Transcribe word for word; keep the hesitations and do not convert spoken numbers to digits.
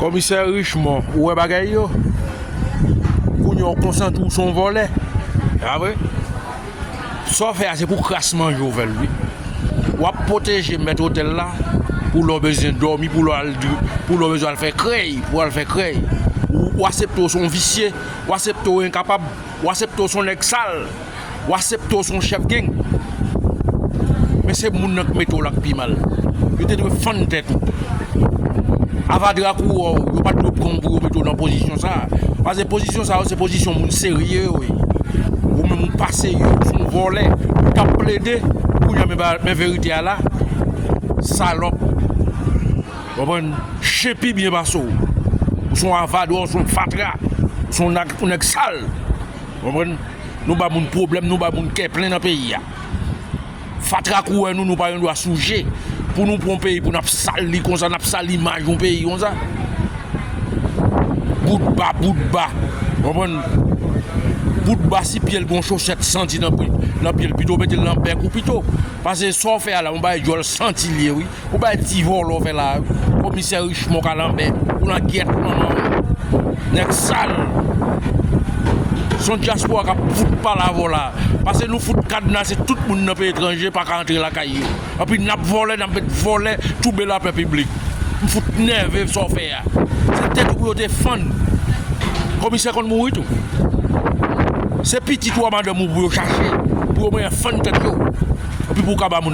Komisè Richemond, ou wè bagay yo? Kounye a w konsantre w se yon vòlè. A vre? Sa w fè a se pou kras manje w fè l, wi. W ap pwoteje mèt otèl la pou lè w bezwen dòmi, pou lè w al, pou lè w bezwen al fè krèy, pou w al fè krèy. Ou, ou aksepte w se yon visye, ou aksepte w enkapab, ou aksepte w se yon nèg sal. W aksepte w se yon chèf gang. Men se moun nan k mete w la k pi mal. Yo te dwe fann tèt ou. Avadra kou wè w, yo pa t dwe pran w pou yo mete w nan pozisyon sa a. Paske pozisyon sa yo se pozisyon moun serye yo ye. Ou menm ou pa serye, ou se yon vòlè. Ou t ap plede, kounye a men ba- men verite a la. Salòp. Konprann? Chen pi byen pase w. Ou se yon avadra, ou se yon fatra. Ou se yon nag- yon nèg sal. Konprann? Nou ba moun pwoblèm, nou ba moun kè plen nan peyi a. Fatra kou wè nou, nou pa gen dwa souje. Pou nou pran yon peyi, pou n ap sal li konsa, n ap sal imaj yon peyi konsa. Bout ba, bout ba. Konprann? Bout ba si pye l gon chosèt santi nan pye, nan pye l, pito mete l nan bèk ou pito. Paske sa w fè a la, yon bagay djòl santi l ye, wi. Ou bay ti vòlò fè la, komisè Richemond Kalanbè, ou nan gyèt manman w. Nèg sal. Se yon dyaspora k ap fout pale avè w la. Paske nou fout kadnase tout moun nan peyi etranje pa ka antre lakay yo. Anpi n ap vòlè, n ap met vòlè twoube lapè piblik. M fout nève sa w fè a. Se tèt ou pou yo te fann. Komisè konn mouri tou. Se pitit ou a madanm ou pou yo chache. Pou yo mwen fann tèt yo. Anpi pou w ka ba moun